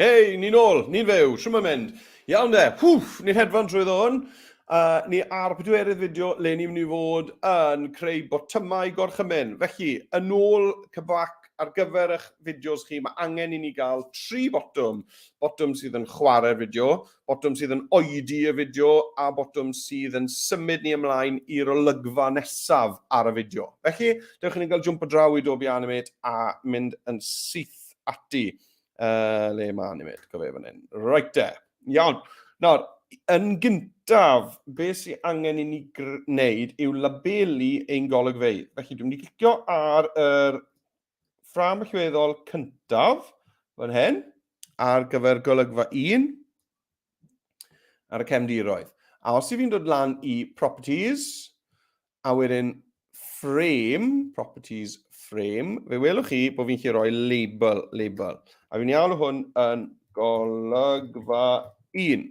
Hei, ni'n ôl, ni'n fyw, shwt mae'n mynd? Iawn de, hwff, ni'n hedfan trwy hwn. Ni ar y pedwerydd fideo le ni'n mynd i fod yn creu botymau gorchymyn. Felly, yn ôl cybac ar gyfer eich fideos chi, mae angen i ni gael tri botwm. Botwm sydd yn chwarae'r fideo, botwm sydd yn oedi y fideo, a botwm sydd yn symud ni ymlaen i'r olygfa nesaf ar y fideo. Felly, dewch i ni gael jwmp o draw i Adobe Animate a mynd yn syth ati. Le mae Animate? Go fe fan hyn. Right de. Iawn. Nawr, yn gyntaf, be sy'n angen i ni wneud yw labelu ein golygfeydd. Felly, dwi'n mynd i clicio ar yr ffrâm allweddol cyntaf fan hyn ar gyfer golygfa 1 ar y cefndiroedd. A os i fi'n dod lan i Properties, a wedyn Frame, Properties Frame, fe welwch chi bod fi'n lle rhoi label, label. A fi'n iawn hwn yn golygfa 1.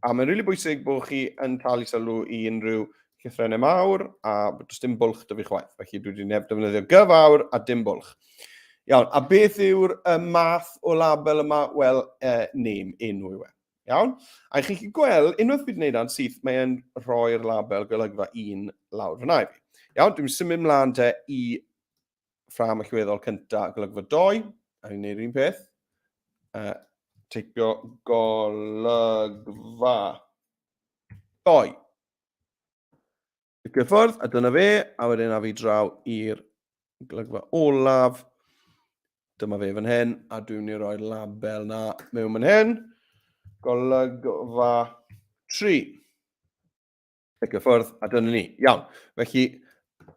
A mae'n rili really bwysig bod chi yn talu sylw i unrhyw llythrennau mawr a does dim bwlch dy fi chwaith. Felly dwi wedi defnyddio G fawr a dim bwlch. Iawn, a beth yw'r math o label yma? Wel, name, enw yw e. Iawn? A chi'n gallu gweld, unwaith fi wedi gwneud a'n syth, mae'n rhoi'r label golygfa 1 lawr fyna i fi. Iawn, dwi'n symud mlaen te i ffrâm allweddol cynta golygfa 2, a ni'n gwneud yr un peth. Teipio golygfa 2. Clicio ffwrdd, a dyna fe, a wedyn a fi draw i'r golygfa olaf. Dyma fe fan hyn, a dwi'n mynd i roi'r label na mewn fan hyn. Golygfa 3. Clicio ffwrdd, a dyna ni. Iawn. Felly,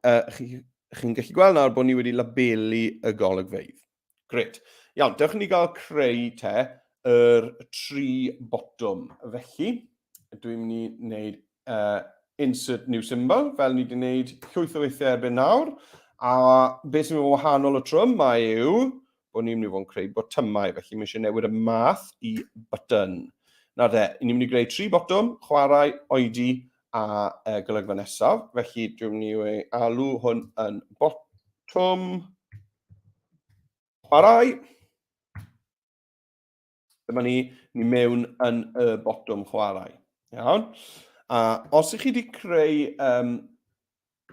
chi'n chi gallu gweld nawr bod ni wedi labelu y golygfeydd. Gret. Iawn, dewch i ni gael creu te yr tri botwm. Felly, dwi'n mynd i wneud insert new symbol, fel ni wedi gwneud llwyth o weithiau erbyn nawr. A beth sy'n mynd wahanol o tro yma yw bod ni'n mynd i fod yn creu botymau, felly mae eisiau newid y math i button. Nawr de, ni'n mynd i greu tri botwm, chwarae, oedi a golygfa nesaf. Felly dwi'n mynd i alw hwn yn botwm chwarae. Dyma ni, ni mewn yn y botwm chwarae. Iawn. A os ych chi wedi creu,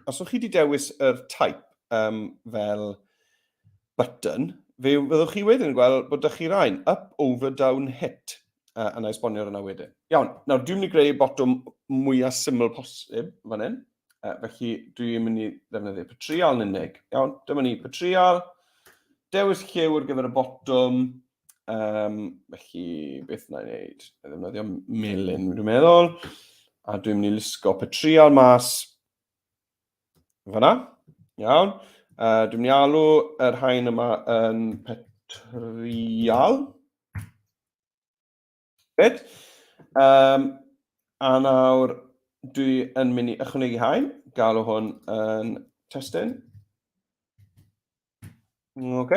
os ych chi wedi dewis yr type fel button, fe fyddwch chi wedyn yn gweld bod ydych chi rhain, up, over, down, hit. A na esbonio'r yna wedyn. Iawn, nawr dwi'n mynd i greu botwm mwyaf syml posib fan hyn. Felly dwi'n mynd i ddefnyddio petryal yn unig. Iawn, dyma ni petryal. Dewis lliw ar gyfer y botwm. Felly, beth wna i wneud? Na i ddefnyddio melyn, dwi'n meddwl. A dwi'n mynd i lusgo petryal mas fyna. Iawn. Dwi'n mynd i alw yr haen yma yn petryal. Good. A nawr dwi yn mynd i ychwanegu haen, galw hwn yn testun. OK.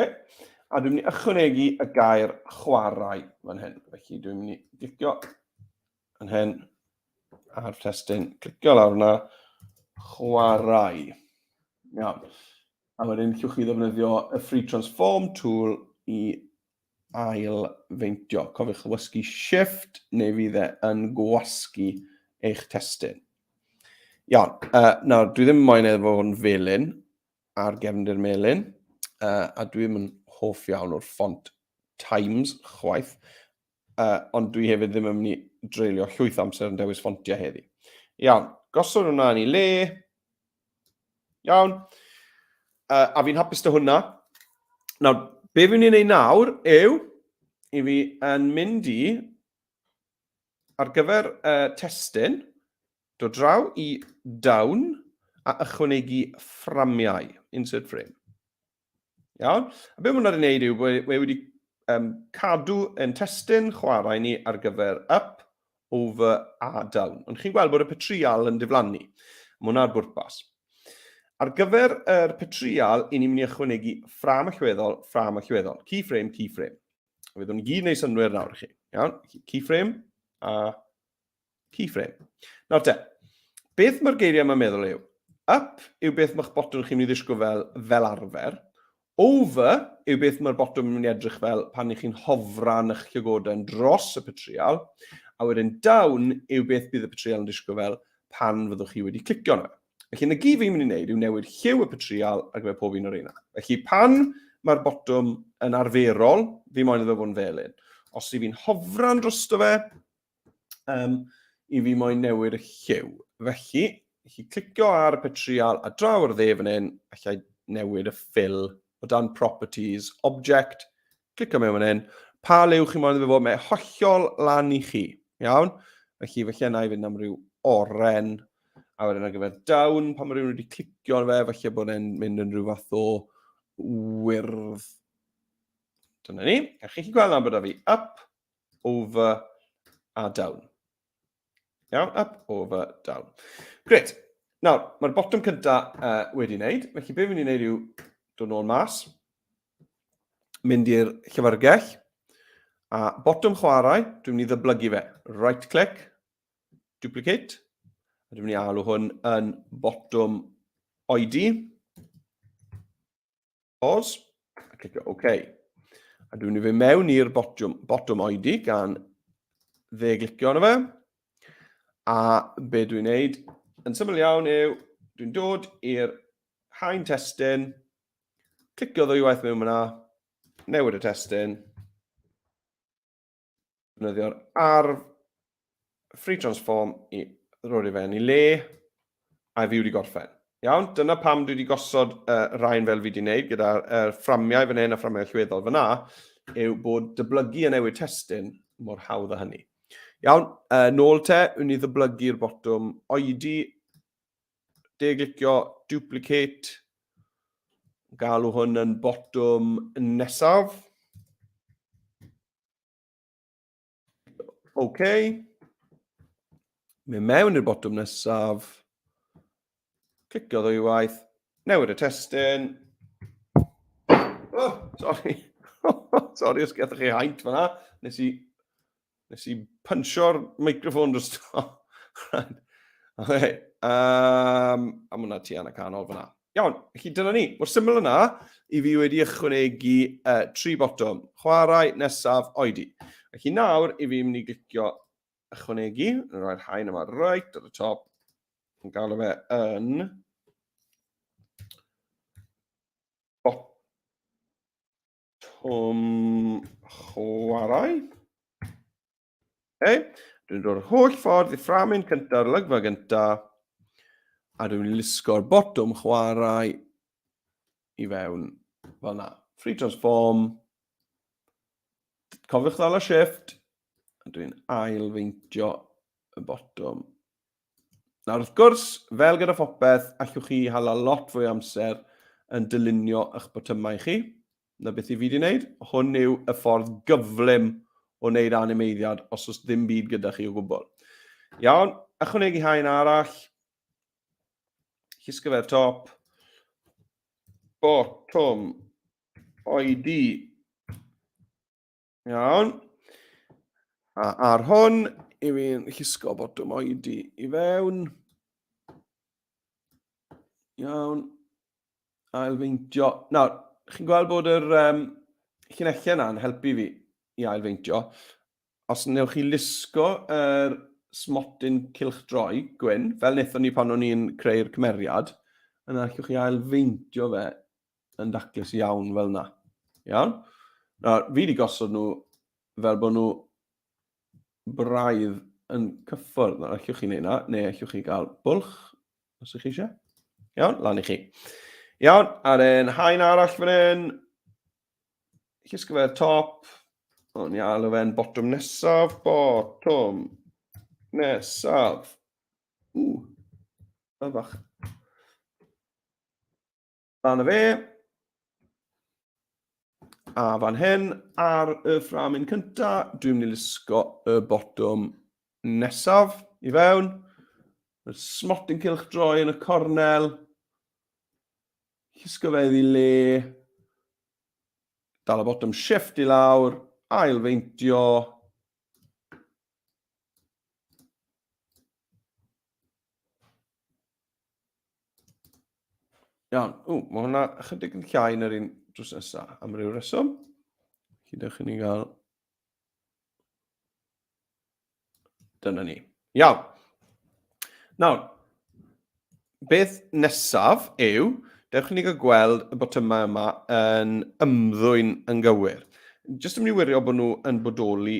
A dwi'n mynd i ychwanegu y gair chwarae fan hyn. Felly dwi'n mynd i glicio yn hyn ar testun, clicio lawr yna, chwarae. Iawn. A wedyn llwch chi ddefnyddio y Free Transform tool i ail feintio. Cofiwch wasgu Shift neu fydd e yn gwasgu eich testun. Iawn, nawr dwi ddim moyn efo hwn felyn ar gefndir melyn, a dwi ddim yn hoff iawn o'r ffont Times chwaith, ond dwi hefyd ddim yn mynd i dreulio llwyth amser yn dewis ffontiau heddi. Iawn, gosod hwnna yn ei le. Iawn. A fi'n hapus dy hwnna. Nawr, be fi'n mynd i wneud nawr yw, i fi yn mynd i, ar gyfer testun, dod draw i down a ychwanegu fframiau, insert frame. Iawn? A be mae hwnna wedi wneud yw, mae wedi cadw yn testun chwarae ni ar gyfer up, over a down. Ond chi'n gweld bod y petryal yn diflannu. Mae hwnna'r bwrpas. Ar gyfer yr petryal, i ni'n mynd i ychwanegu ffrâm allweddol, ffrâm allweddol. Keyframe, keyframe. Fydd hwn i gyd yn ei synwyr nawr i chi. Iawn? Keyframe a keyframe. Nawr te, beth mae'r geiriau yma'n meddwl yw, up yw beth mae'ch botwm chi'n mynd i ddisgwyl fel arfer, Over yw beth mae'r botwm yn mynd i edrych fel pan ych chi'n hofran eich llygoden dros y petryal, a wedyn down yw beth bydd y petryal yn disgwyl fel pan fyddwch chi wedi clicio arno fe. Felly, na gyd fi'n mynd i wneud yw newid lliw y petryal ar gyfer pob un o'r reina. Felly, pan mae'r botwm yn arferol, fi moyn iddo fe fod yn felyn. Os i fi'n hofran drosto fe, i fi moyn newid y lliw. Felly, chi clicio ar y petryal a draw ar dde fan hyn, allai newid y fill o dan Properties, Object, clicio mewn fan hyn. Pa liw chi moyn iddo fe fod, mae hollol lan i chi, iawn? Felly, felly yna i fynd am ryw oren, a wedyn ar gyfer down, pan mae rhywun wedi clicio arno fe, falle bod e'n mynd yn rhyw fath o wyrdd. Dyna ni. A chi'n gweld nawr bod fi up, over a down. Iawn, up, over, down. Gret. Nawr, mae'r botwm cynta wedi wneud, felly be fi'n mynd i wneud yw dod nôl mas, mynd i'r llyfrgell, a botwm chwarae, dwi'n mynd i ddyblygu fe. Right click, duplicate, a dwi'n mynd i alw hwn yn botwm oedi. Pause, a clicio OK. A dwi'n mynd i fynd mewn i'r botwm, botwm oedi gan dde glicio arno fe. A be dwi'n neud yn syml iawn yw, dwi'n dod i'r haen testun, clicio ddwywaith mewn fyna, newid y testun, defnyddio'r arf free transform i roi fe yn ei le, a fi wedi gorffen. Iawn, dyna pam dwi wedi gosod rhain fel fi wedi wneud gyda'r fframiau fan hyn a fframiau allweddol fyna, yw bod dyblygu a newid testun mor hawdd â hynny. Iawn, nôl te, wni i ddyblygu'r botwm oedi, de-glicio duplicate, galw hwn yn botwm nesaf. OK. Mynd mewn i'r botwm nesaf. Clicio ddwywaith. Newid y testun. Oh, sorry. Sorry os gaethoch chi haint fan'na. Nes i, nes i puncho'r microphone dros to. Right. Okay. A ma' hwnna tua yn y canol fan'na. Iawn, felly dyna ni. Mor syml yna, i fi wedi ychwanegu tri botwm. Chwarae, nesaf, oedi. Felly nawr, i fi mynd i glicio ychwanegu, yn rhoi'r haen yma right ar y top, yn gael fe yn botwm chwarae. Okay. Dwi'n dod yr holl ffordd i fframyn cyntaf, yr olygfa gyntaf, a dwi'n lusgo'r botwm chwarae i fewn fel yna. Free transform. Cofiwch ddal y shift. A dwi'n ail-feintio y botwm. Nawr wrth gwrs, fel gyda phopeth, allwch chi hala lot fwy o amser yn dylunio eich botymau chi. Na beth i fi wedi wneud. Hwn yw y ffordd gyflym o wneud animeiddiad os oes ddim byd gyda chi o gwbl. Iawn, ychwanegu haen arall. Llusgo fe'r top. Botwm. Oedi. Iawn. A ar hwn, i fi'n llusgo botwm oedi i fewn. Iawn. Ailfeintio. Nawr, chi'n gweld bod yr llinellau yna yn helpu fi i ailfeintio. Os wnewch chi lusgo yr smotyn cylchdroi gwyn, fel wnaethon ni pan o'n i'n creu'r cymeriad, yna allwch chi ailfeintio fe yn daclus iawn fel yna. Iawn? Nawr, fi wedi gosod nhw fel bod nhw braidd yn cyffwrdd. Nawr, allwch chi wneud yna, neu allwch chi gael bwlch, os ydych chi eisiau. Iawn, lan i chi. Iawn, a'r un haen arall fan hyn. Llusgo fe'r top. O'n i alw fe'n botwm nesaf. Botwm nesaf. Ww, y bach. Lan y fe. A fan hyn, ar y fframyn cynta, dwi'n mynd i lusgo y botwm nesaf i fewn. Mae'r smotyn cylch droi yn y cornel. Llusgo fe iddi le. Dal y botwm shift i lawr. Ailfeintio. Iawn. Ww, mae hwnna ychydig yn llai na'r un drws nesaf am ryw reswm. Felly dewch i ni gael... Dyna ni. Iawn. Nawr, beth nesaf yw, dewch i ni gael gweld y botymau yma yn ymddwyn yn gywir. Jyst yn mynd i wirio bod nhw yn bodoli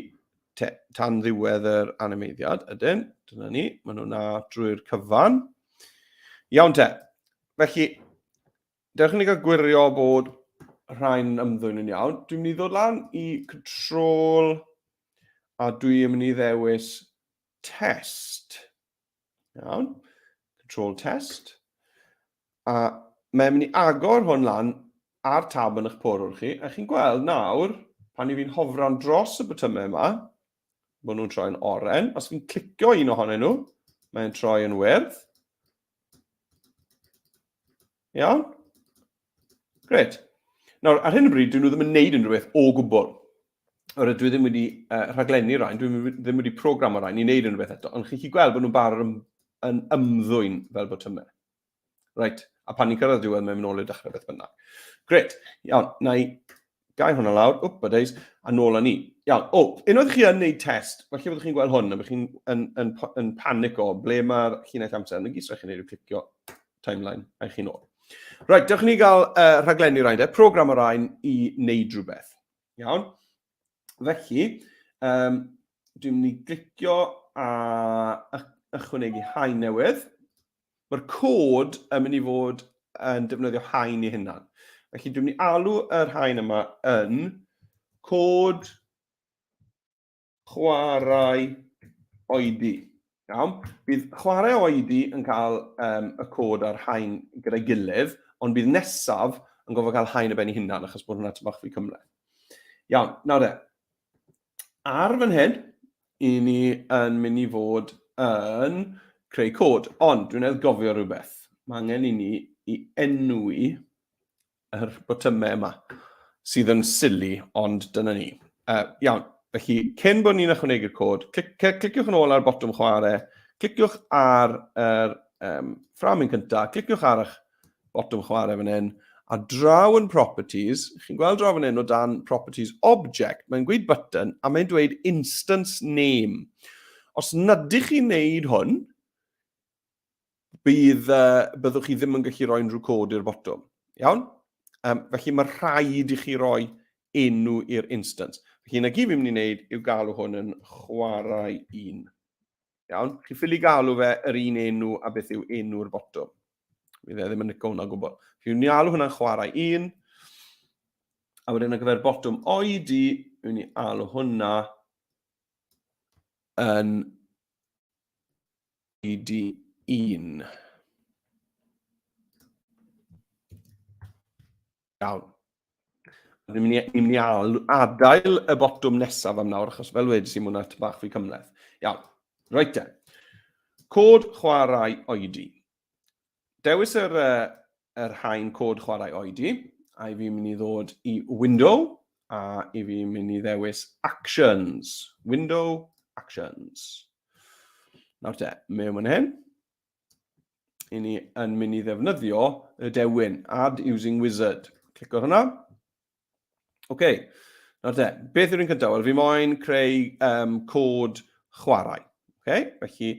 te, tan ddiwedd yr animeiddiad. Ydyn, dyna ni, maen nhw na drwy'r cyfan. Iawn te, felly, dewch i ni gael gwirio bod rhain yn ymddwyn yn iawn. Dwi'n mynd i ddod lan i control a dwi'n mynd i ddewis test. Iawn, control test. A mae'n mynd i agor hwn lan ar tab yn eich porwr chi, a chi'n gweld nawr, pan i fi'n hofran dros y botymau yma, bod nhw'n troi'n oren. Os fi'n clicio un ohonyn nhw, mae'n troi yn wyrdd. Iawn? Gret. Nawr, ar hyn o bryd, dyn nhw ddim yn neud unrhyw beth o gwbl. Oherwydd dwi ddim wedi rhaglennu rhain, dwi ddim wedi programo rhain i wneud unrhyw beth eto, ond chi'n gallu gweld bod nhw'n barod yn, yn ymddwyn fel bod tymau. Reit, a pan ni'n cyrraedd diwedd, mae'n mynd ôl i'r dechrau beth bynnag. Gret, iawn, na i gau hwnna lawr, wp, a days, a nôl â ni. Iawn, o, unwaith chi yn neud test, falle byddwch chi'n gweld hwn, a byddwch chi'n yn, yn, yn, yn panico ble mae'r llinell amser, yn y gyd sy'n chi'n neud yw clicio timeline, a chi'n ôl. Reit, dewch ni gael rhaglenni rhain, de, program o rhain i wneud rhywbeth. Iawn? Felly, um, dwi'n mynd i glicio a ychwanegu haen newydd. Mae'r cod yn mynd i fod yn defnyddio haen i hunan. Felly dwi'n mynd i alw yr haen yma yn cod chwarae oedi. Iawn? Bydd chwarae oedi yn cael um, y cod a'r haen gyda'i gilydd, ond bydd nesaf yn gofod cael haen y ben ei hunan, achos bod hwnna bach fwy cymhleth. Iawn, nawr de. Ar fan hyn, i ni yn mynd i fod yn creu cod, ond dwi'n newydd gofio rhywbeth. Mae angen i ni i enwi yr botymau yma, sydd yn silly, ond dyna ni. Iawn, felly cyn bod ni'n ychwanegu'r cod, clic, cliciwch yn ôl ar botwm chwarae, cliciwch ar yr um, fframyn cyntaf, cliciwch ar eich botwm chwarae fan hyn, a draw yn properties, chi'n gweld draw fan hyn o dan properties object, mae'n gweud button a mae'n dweud instance name. Os nad ydych chi'n neud hwn, bydd, uh, byddwch chi ddim yn gallu rhoi unrhyw cod i'r botwm. Iawn? Um, felly mae rhaid i chi roi enw i'r instance. Felly na gyd fi'n mynd i wneud yw galw hwn yn chwarae un. Iawn? Chi ffili galw fe yr un enw a beth yw enw'r botwm. Fydd e ddim yn licio hwnna o gwbl. Felly ni'n alw hwnna'n chwarae un. A wedyn ar gyfer botwm oedi, ni'n mynd i alw hwnna yn ID1. Iawn. Ni'n mynd i, ni mynd i adael y botwm nesaf am nawr, achos fel wedys i, mae hwnna bach fwy cymhleth. Iawn. Reit te. Cod chwarae oedi. Dewis yr, uh, yr haen cod chwarae oedi, a i fi'n mynd i ddod i Window, a i fi'n mynd i ddewis Actions. Window, Actions. Nawr te, mewn fan hyn, i ni yn mynd i ddefnyddio y dewin, Add Using Wizard. Clicio hwnna. Oce, okay. Nawr te, beth yw'r un cyntaf? Wel, fi moyn creu um, cod chwarae. Okay? Felly,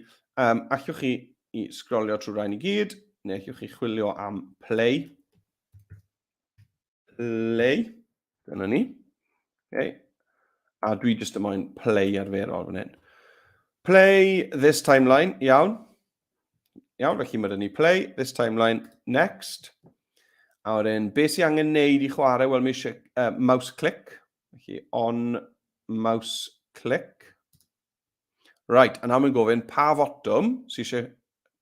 um, allwch chi i sgrolio trwy rhain i gyd, neu allwch chi chwilio am play. Play. Dyna ni. Okay. A dwi jyst yn moyn play arferol fan hyn. Play this timeline, iawn. Iawn, felly mae dyn ni play, this timeline, next. A wedyn, beth sy'n angen neud i chwarae? Wel, mae eisiau mouse click. Felly, on mouse click. Right, a nawr mae'n gofyn pa fotwm sy'n eisiau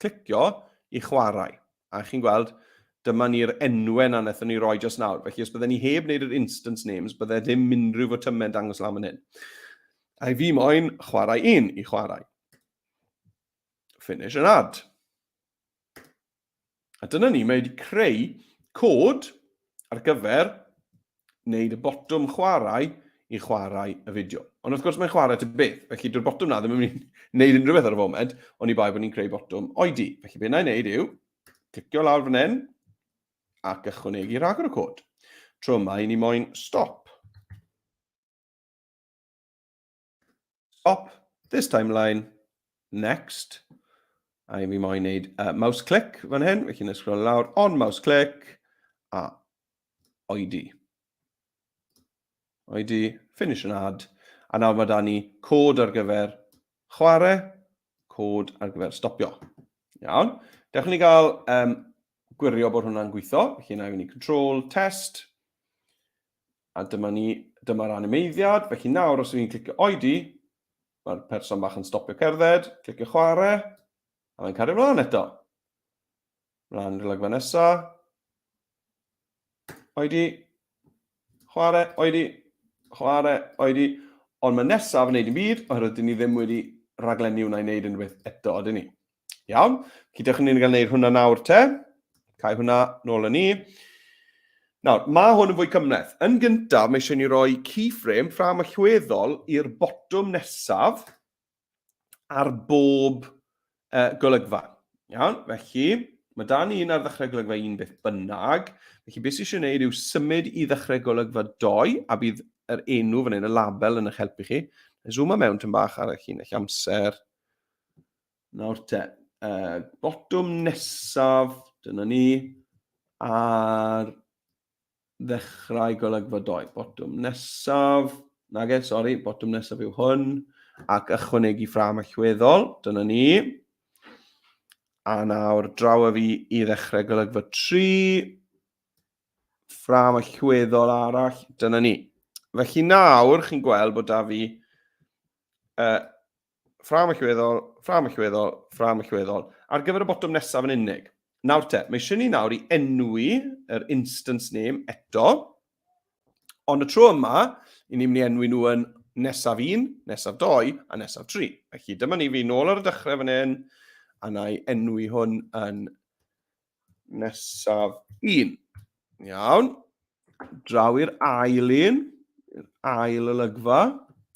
clicio i chwarae. A chi'n gweld, dyma ni'r enwau na wnaethon ni roi just nawr. Felly, os bydden ni heb wneud yr instance names, bydde ddim unrhyw fotymau'n dangos lan fan hyn. A i fi moyn chwarae un i chwarae. Finish and add. A dyna ni, mae wedi creu cod ar gyfer wneud y botwm chwarae i chwarae y fideo. Ond wrth gwrs mae'n chwarae ty beth, felly dyw'r botwm na ddim yn mynd i wneud unrhyw beth ar y foment, ond i bai bod ni'n creu botwm oedi. Felly beth na i wneud yw, clicio lawr fan hyn, ac ychwanegu rhagor o cod. Tro yma, i ni moyn stop. Stop this timeline, next. A i fi moyn neud mouse click fan hyn, felly na scroll lawr, on mouse click, a oedi. Oedi, finish and add. A nawr mae da ni cod ar gyfer chwarae, cod ar gyfer stopio. Iawn. Dewch ni gael gwirio bod hwnna'n gweithio. Felly na i fynd i control, test. A dyma ni, dyma'r animeiddiad. Felly nawr os yw'n clicio oedi, mae'r person bach yn stopio cerdded, clicio chwarae, a mae'n cario mlaen eto. Mlaen i'r olygfa nesaf. Oedi, chwarae, oedi, chwarae, oedi. Ond mae nesaf yn neud dim byd, oherwydd dyn ni ddim wedi raglenni hwnna i wneud unrhyw beth eto, ydyn ni? Iawn, felly dewch ni'n gael gwneud hwnna nawr te. Cael hwnna nôl yn ni. Nawr, mae hwn yn fwy cymhleth. Yn gyntaf, mae eisiau ni roi keyframe, ffrâm allweddol, i'r botwm nesaf ar bob golygfa. Iawn, felly, mae da ni un ar ddechrau golygfa un beth bynnag. Felly, beth sydd eisiau gwneud yw symud i ddechrau golygfa 2, a bydd yr enw fan hyn, y label yn eich helpu chi. Zoom mewn tyn bach ar y llinell amser. Nawr te, botwm nesaf, dyna ni, ar ddechrau golygfa doi. Botwm nesaf, nage, sori, botwm nesaf yw hwn, ac ychwanegu ffrâm allweddol, dyna ni. A nawr draw â fi i ddechrau golygfa 3, ffrâm allweddol arall, dyna ni. Felly nawr chi'n gweld bod da fi ffrâm allweddol, ffrâm allweddol, ffrâm allweddol, ar gyfer y botwm nesaf yn unig. Nawr te, mae eisiau ni nawr i enwi yr instance name eto, ond y tro yma, i ni'n mynd i enwi nhw yn nesaf 1, nesaf 2 a nesaf 3. Felly dyma ni fi nôl ar y dechrau fan hyn, a na i enwi hwn yn nesaf 1. Iawn. Draw i'r ail un, i'r ail olygfa.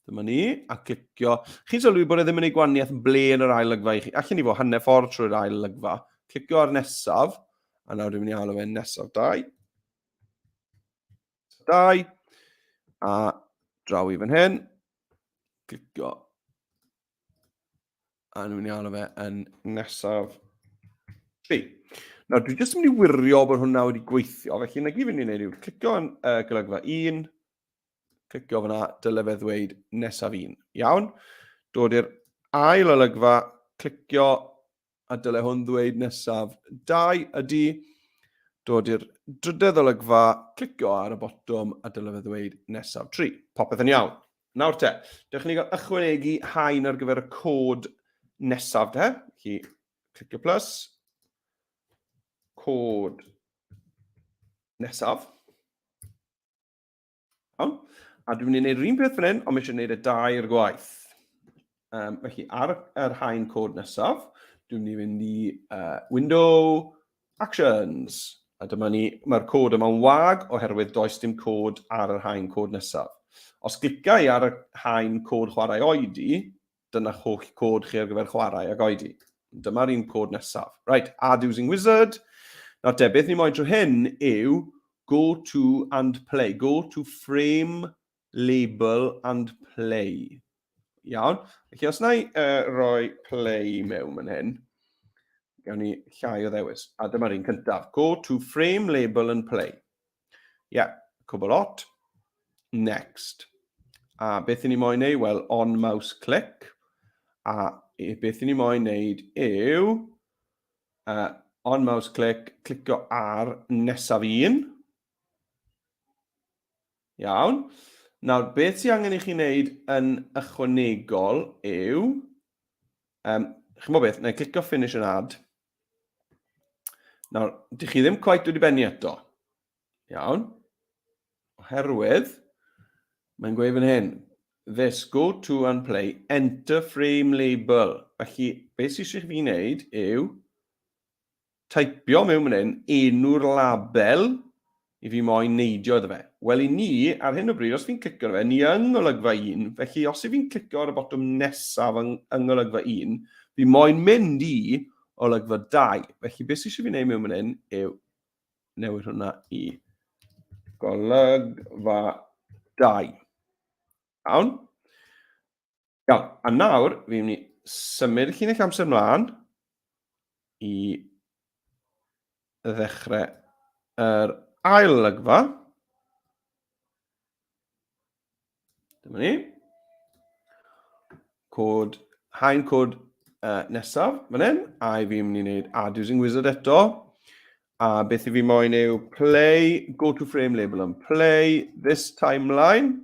Dyma ni, a clicio. Chi'n sylwi bod e ddim yn ei gwaniaeth ble yn yr ail olygfa i chi. Allen ni fod hanner ffordd trwy'r ail olygfa. Clicio ar nesaf, a nawr dwi'n mynd i alw fe nesaf 2. 2, a draw i fan hyn. Clicio A nhw'n mynd i alw fe yn nesaf 3. Nawr, dwi jyst yn mynd i wirio bod hwnna wedi gweithio, felly na gyd fi'n mynd i wneud yw clicio yn golygfa 1, clicio fyna, dyle fe ddweud nesaf 1. Iawn, dod i'r ail olygfa, clicio a dyle hwn ddweud nesaf 2 ydy, dod i'r drydedd olygfa, clicio ar y botwm a dyle fe ddweud nesaf 3. Popeth yn iawn. Nawr te, dewch ni gael ychwanegu haen ar gyfer y cod nesaf te. Felly, clicio plus, cod nesaf. Iawn. A dwi'n mynd i wneud yr un peth fan hyn, ond mae eisiau gwneud e dair gwaith. Felly, ar yr haen cod nesaf, dwi'n mynd i fynd i Window, Actions. A dyma ni, mae'r cod yma'n wag oherwydd does dim cod ar yr haen cod nesaf. Os clica i ar y haen cod chwarae oedi, dyna'ch holl cod chi ar gyfer chwarae ag oedi. Dyma'r un cod nesaf. Right, add using wizard. Nawr te, beth ni moyn trwy hyn yw go to and play. Go to frame label and play. Iawn. Felly os na i roi play mewn fan hyn, gawn ni llai o ddewis. A dyma'r un cyntaf. Go to frame label and play. Ie, yeah, cwbl lot. Next. A beth i ni moyn neud? Wel, on mouse click. A beth i ni moyn neud yw on mouse click, clicio ar nesaf un. Iawn. Nawr, beth sy'n angen i chi wneud yn ychwanegol yw... Chi'n bod beth, na i clicio finish and add. Nawr, dych chi ddim quite wedi bennu eto. Iawn. Oherwydd, mae'n gweud fan hyn, this, go to and play, enter frame label. Felly, beth sy'n eisiau fi wneud yw teipio mewn fan hyn enw'r label i fi moyn neidio iddo fe. Wel i ni, ar hyn o bryd, os fi'n clicio arno fe, ni yng ngolygfa 1, felly os i fi'n clicio ar y botwm nesaf yng, yng ngolygfa 1, fi moyn mynd i olygfa 2. Felly beth sy'n eisiau fi wneud mewn fan hyn yw newid hwnna i Golygfa 2. Iawn? Iawn, a nawr fi'n mynd i symud y llinell amser mlaen i ddechrau yr ail olygfa. Dyma ni. Cod, haen cod nesaf fan hyn, a i fi'n mynd i wneud add using wizard eto. A beth i fi moyn yw play, go to frame label and play this timeline.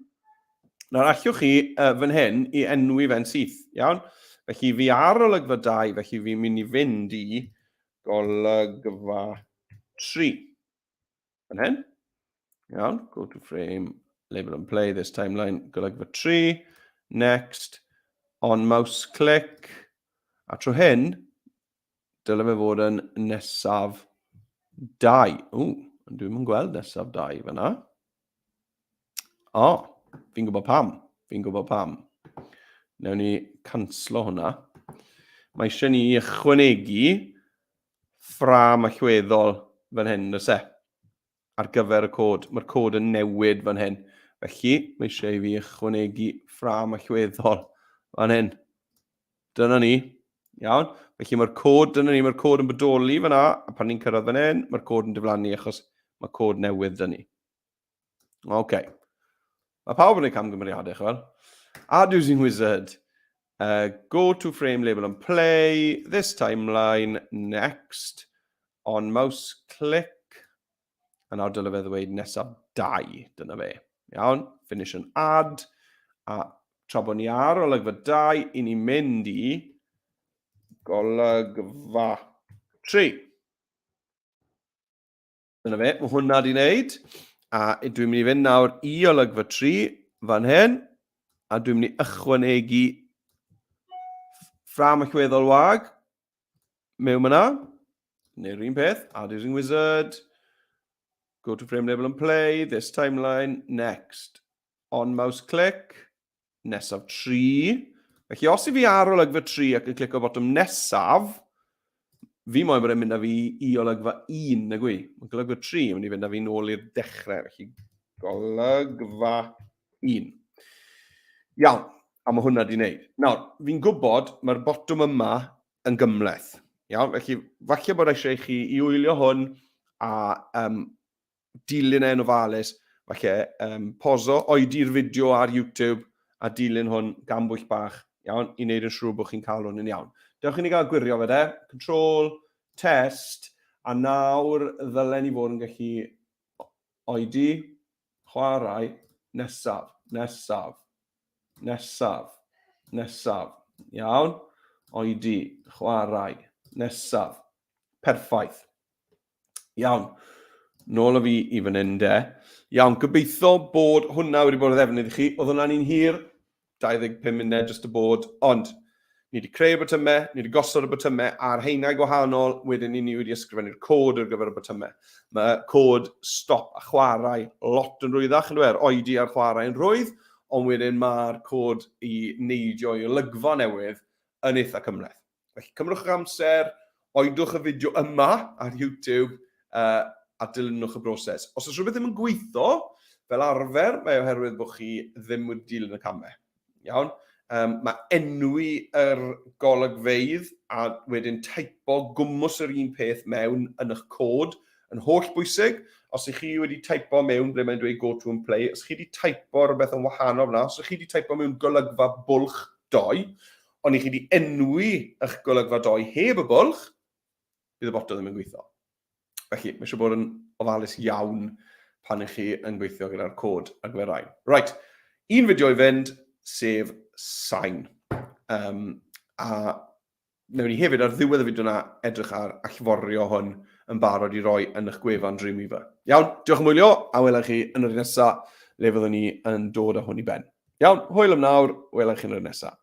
Nawr allwch chi fan hyn i enwi fe'n syth, iawn? Felly fi ar olygfa 2, felly fi'n mynd i fynd i golygfa 3. Fan hyn. Iawn, go to frame, label and play this timeline, golygfa 3. Next, on mouse click. A tro hyn, Dyle fe fod yn nesaf 2. Ww, ond dwi'm yn gweld nesaf 2 fyna. O, fi'n gwybod pam. Fi'n gwybod pam. Newn ni canslo hwnna. Mae eisiau ni ychwanegu ffrâm allweddol fan hyn, does e? Ar gyfer y cod. Mae'r cod yn newid fan hyn. Felly, mae eisiau i fi ychwanegu ffrâm allweddol fan hyn. Dyna ni. Iawn. Felly mae'r cod, dyna ni, mae'r cod yn bodoli fyna, a pan ni'n cyrraedd fan hyn, mae'r cod yn diflannu achos mae cod newydd dyn ni. Oce. Okay. Mae pawb yn ei camgymeriadau, chwel. Add using wizard. Go to frame label and play. This timeline. Next. On mouse click. A nawr dyle fe ddweud nesaf 2. Dyna fe. Iawn. Finish and add. A tra bod ni ar olygfa 2, i ni'n mynd i golygfa 3. Dyna fe, mae hwnna di wneud. A dwi'n mynd i fynd nawr i olygfa 3 fan hyn. A dwi'n mynd i ychwanegu ffram allweddol wag mewn yna. Neu'r un peth, add using wizard, go to frame label and play, this timeline, next. On mouse click, nesaf 3. Felly os i fi ar olygfa 3 ac yn clicio botwm nesaf, fi moyn bod e'n mynd â fi i olygfa 1, nag wy? Mae golygfa 3 yn mynd i fynd â fi nôl i'r dechrau, felly golygfa 1. Iawn, a mae hwnna di wneud. Nawr, fi'n gwybod mae'r botwm yma yn gymhleth. Iawn, felly falle bod eisiau i chi i wylio hwn a dilyn e'n ofalus, falle poso, oedi'r fideo ar YouTube a dilyn hwn gan bwyll bach, iawn, i wneud yn siŵr bod chi'n cael hwn yn iawn. Dewch i ni gael gwirio fe de, control, test, a nawr ddylen ni fod yn gallu oedi, chwarae, nesaf, nesaf, nesaf, nesaf, iawn, oedi, chwarae, nesaf, perffaith. Iawn, nôl â fi i fan hyn de. Iawn, gobeithio bod hwnna wedi bod o ddefnydd i chi. Oedd hwnna'n un hir, 25 munud jyst y bod, ond ni wedi creu y botymau, ni wedi gosod y botymau ar heinau gwahanol, wedyn ni wedi ysgrifennu'r cod ar gyfer y botymau. Mae cod stop a chwarae lot yn rwyddach yn dweud, oedi ar chwarae yn rhwydd, ond wedyn mae'r cod i neidio i olygfa newydd yn eitha cymhleth. Felly cymrwch eich amser, oedwch y fideo yma ar YouTube a dilynwch y broses. Os oes rhywbeth ddim yn gweithio, fel arfer, mae oherwydd bod chi ddim wedi dilyn y camau. Iawn? Mae enwi yr golygfeydd a wedyn teipo gwmws yr un peth mewn yn eich cod yn holl bwysig. Os ych chi wedi teipo mewn ble mae'n dweud go to and play, os chi wedi teipo rhywbeth yn wahanol fyna, os ych chi wedi teipo mewn golygfa bwlch doi, ond i chi wedi enwi eich golygfa doi heb y bwlch, bydd y botwm ddim yn gweithio. Felly, mae eisiau bod yn ofalus iawn pan ych chi yn gweithio gyda'r cod ar gyfer rhain. Right, un fideo i fynd, sef sain. A wnawn ni hefyd ar ddiwedd y fideo yna edrych ar allforio hwn yn barod i roi yn eich gwefan Dreamweaver. Iawn, diolch am wylio, a welai chi yn yr un nesaf, le fyddwn ni yn dod â hwn i ben. Iawn, hwyl am nawr, welai chi yn yr un nesaf.